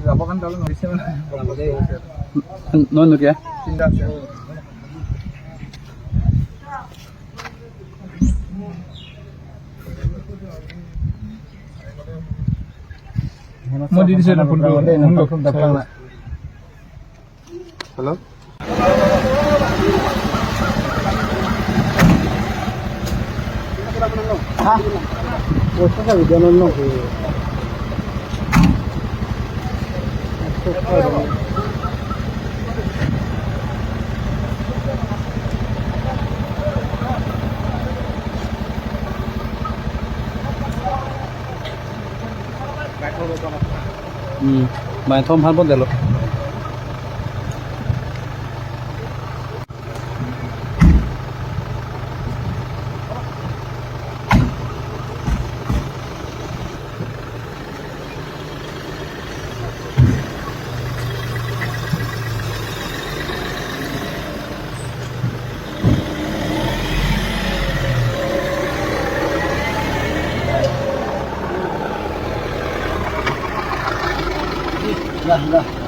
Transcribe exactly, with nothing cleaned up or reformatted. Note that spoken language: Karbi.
Apa kan kalau nggak bisa mana? Non nuk ya? Pindah. Mo di sini pun dulu. Hello? Ha? Kota ka video non no. Hmm. Mai thom han pon delo. Lah, lah.